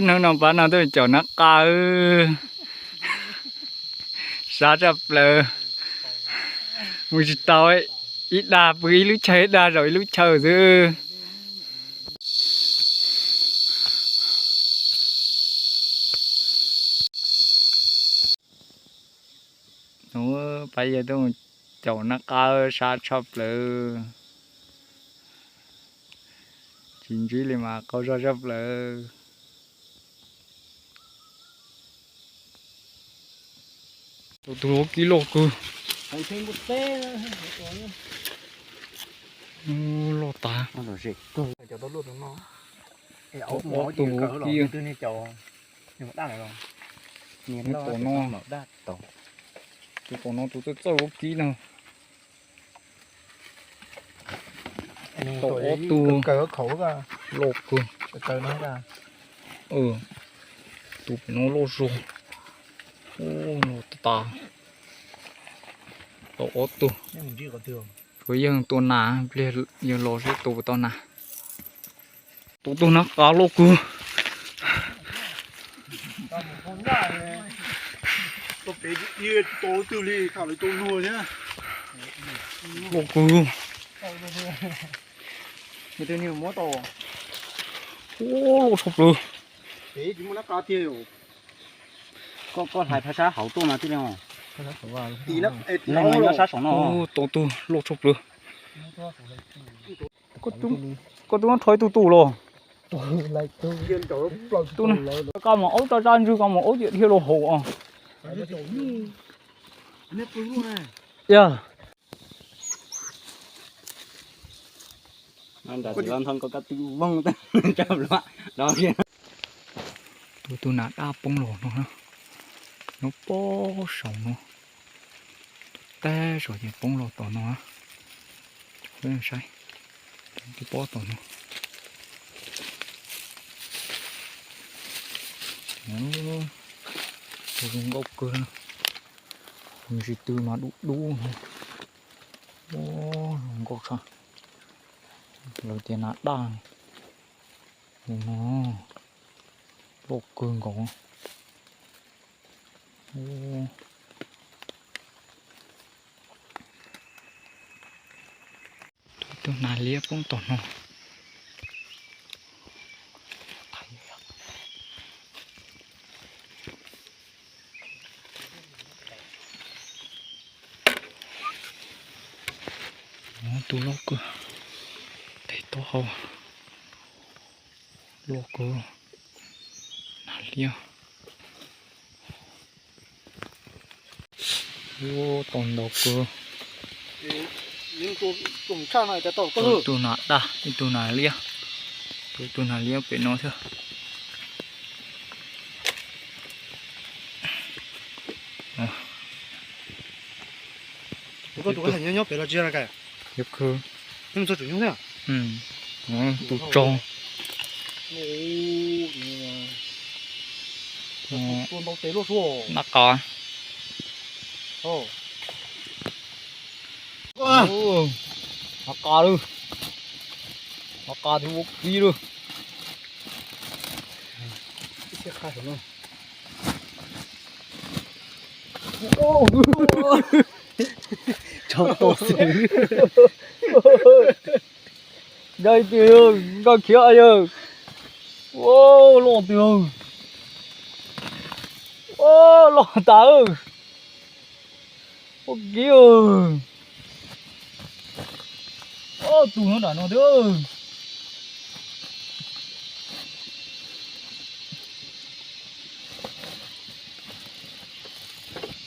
Hnub no pab no tuaj caum nab qa, sab tshaj plaws. Mus tsis tau, ib dag pw ib lub chaw, ib dag zaum ib lub chaw xwb. Hnub pab yawg tuaj mus caum nab qa, sab tshaj plaws. Tsis ntsib li mas qaug zog tshaj plaws. Tus tus ua kib loj kawg. Loj tas. Ob tus ua kib. Tom no, tus tom no tus txawj txawj ua kib no. Tau ob tug loj kawg. Tus pem no loj zog. Ub, tas. Tau ob tug. Tsuav yawg tua nas, pliag yawg los seb tua puas tau nas. Tus tus nab qa loj kawg. Loj kawg. Ub, loj tshaj plaws. Koj, koj hlais phab sab hauv tuaj mas twb li os. Leej no nyob sab saum no. Ub, tau tug loj tshaj plaws. Koj twb muab rho ib tug tus los. Tus, koj mus aub tsa tsa ntswg, koj mus aub tiam dhia los haus os. Yog. Tus, tus nas daj poob los no, nyob pob saum no. Tus tag saum ces poob los tom no. Saib, tus pob tom no. Zoo nkauj kawg, ntsis tw mas dub dub no. Zoo nkauj tshaj. Lawv tias nas daj no, loj kawg nkaus. Tus, tus nas liab poob tom no. Tus loj kawg, tes taub hau loj kawg, nas liab. Ub, tau ntau kawg. Ib tug nas daj, ib tug nas liab. Tus, tus nas liab pem no thiab. Tus koj tus koj nyob pem los tsis yog na, koj tus tsaug. Nab qa. Nab qa lawm. Nab qa thiab ua kib lawm. Tso tau xwb. Nkag tiag, nkag khiav yawg. Ua, loj tiag. Ua, loj tas. Ua kib. Ua, tus nyob nram no thiab.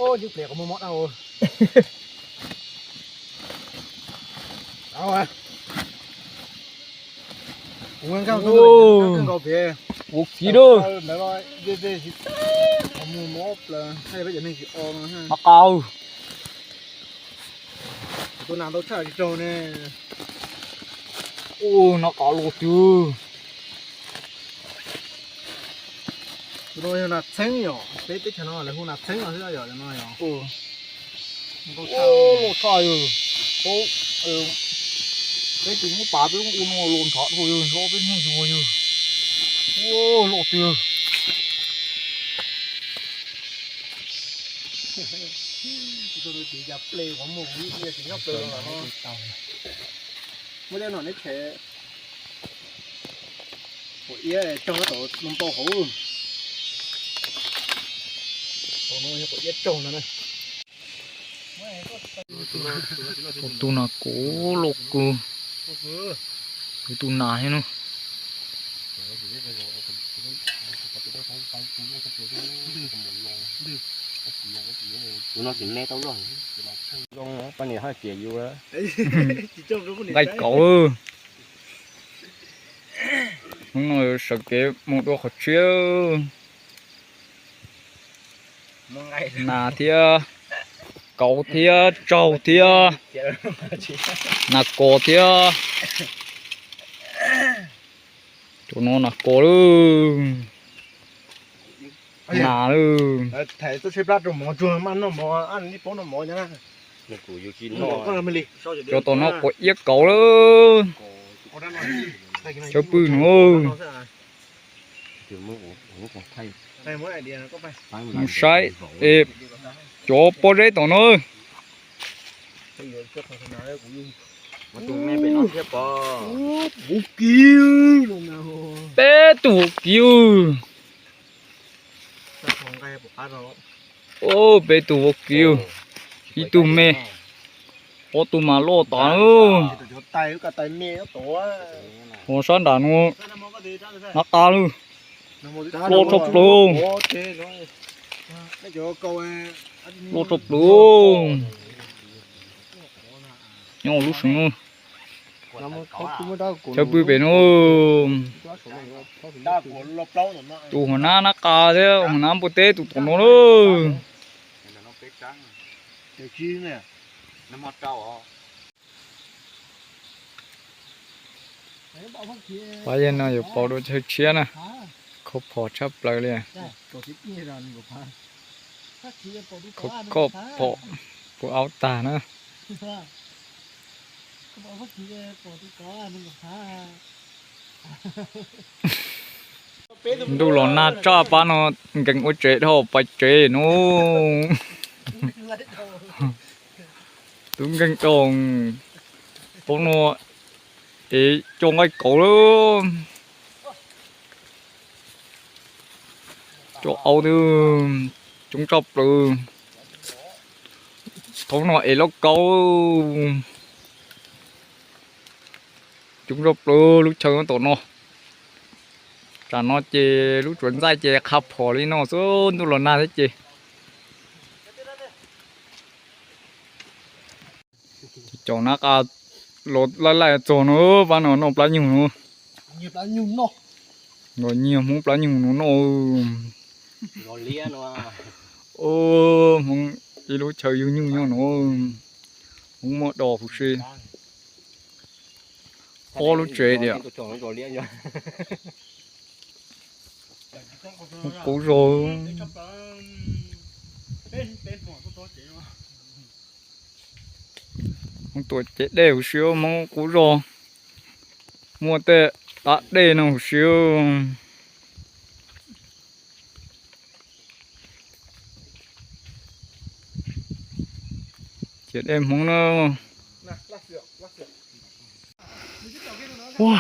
Ua, ib pliag kuv muaj mob dab. Ua kib lawm. Nab qa. Tus nas ntau tshaj tsis raug ne. Ua, nab qa loj tiag. Tus no yog nas txheeb yom, peb teb chaws no lawv hu nas txheeb no xwb yom, no yom. Loj tshaj yawg. Peb tus muab pav peb ua no los ntshav dhau yawg, nrov peb hnub yuag yawg. Ua, loj tiag. Muab tej no neb tshem, ua iab raug tom npau hauv. Ua tus nas kos loj kawg, tus nas thiab no. Nqaij kauv. Hnub no sawv kev mus dua qhov tshiab. Nas thiab, kauv thiab, tsaug thiab, nas kos thiab. Cov no nas kos lawm, nas lawm. Cov tom no quav iab kauv lawm. Cov pw no. Mus saib es cov pob zeb tom no. Peb tug vaub kiv. Peb tug vaub kiv. Ib tug me, ob tug mas loj tas lawm. Ho sab nram no, nab qa lawm. Loj tshaj plaws. Loj tshaj plaws. Nyob lub xeev no. Chaw pw pem no. Tus hua nab nab qa thiab hua nab npua teb tus tom no lawm. Pab yawg no yuav pauv dua chaw tshiab na. Khauv phom tshaj plaws li. Khauv phom puv aub tag na. Ntuj los nag tshaj, pab no nkees ua tsev dhau pais tsev no. Tub nkeeg dhau, thaum no es coj nqaij kauv lawm. Coj aub twb coob tshaj plaws. Thaum no es lauj kaub coob tshaj plaws lub chaw tom no. Tsam no ces lub tsuav ntxaij ces qha phom li no xwb, ntuj los nag thiab ces. Cov nab qa los laij laij txog no, pab no noj plab nyuj no. Los nyiag Hmoob plab nyuj no noj. Hmoob ib lub chaw yug nyuj nyob no, Hmoob muaj dos huv si. Ob lub tsev tiag. Hmoob qub zog. Hmoob tuam cev dej huv si, Hmoob qub zog. Muaj tej qab dej no huv si. Cev dej Hmoob na. Ua,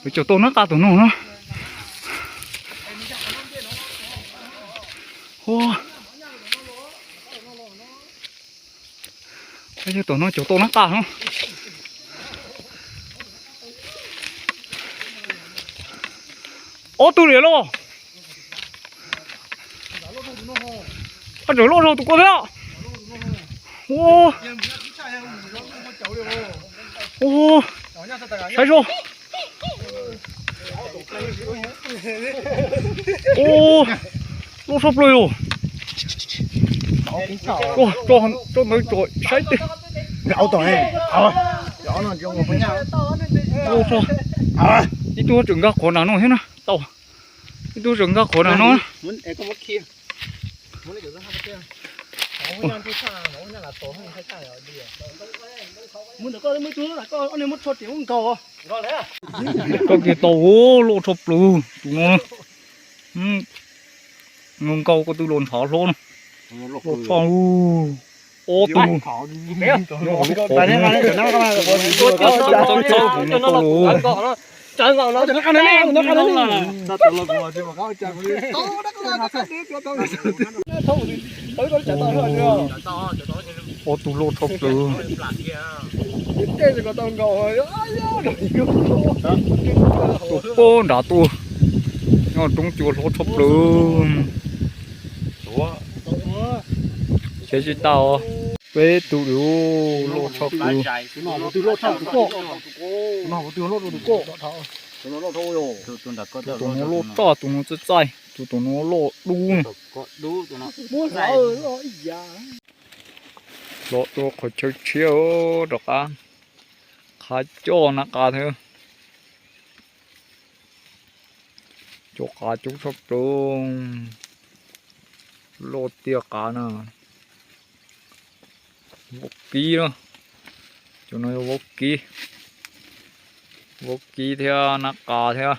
lawv cov tau nab qa tom no na. Ua, yog tom no cov tau nab qa no. Ob tug li los? Ab, tseem loj zog tus ko thiab. Ua, ua, saib zog. Ua, loj tshaj plaws yom. Tso ntawd tso saib tej. Loj tshaj. Ib tug tseem nkag qhov nram no thiab na. Tau. Ib tug tseem nkag qhov nram no. Koj kiag tau, loj tshaj plaws tus no. Nkaus koj twb los ntshav hlob no. Loj tshaj. Ob tug. Ob tug loj tshaj plaws. Tuaj poob nrad tuaj. Nyob roob cua hlob tshaj plaws. Saib tsis tau. Peb tug loj tshaj plaws. Tus no loj tshaj, tus no loj tshaj, tus no txaij txaij, tus tus no loj dub. Los rau qhov chaw tshiab rov qab. Qhav coj na qav thiab. Cov qav coob tshaj plaws. Loj tiag qav na. Vaub kib na. Cov no yog vaub kib. Vaub kib thiab nab qa thiab.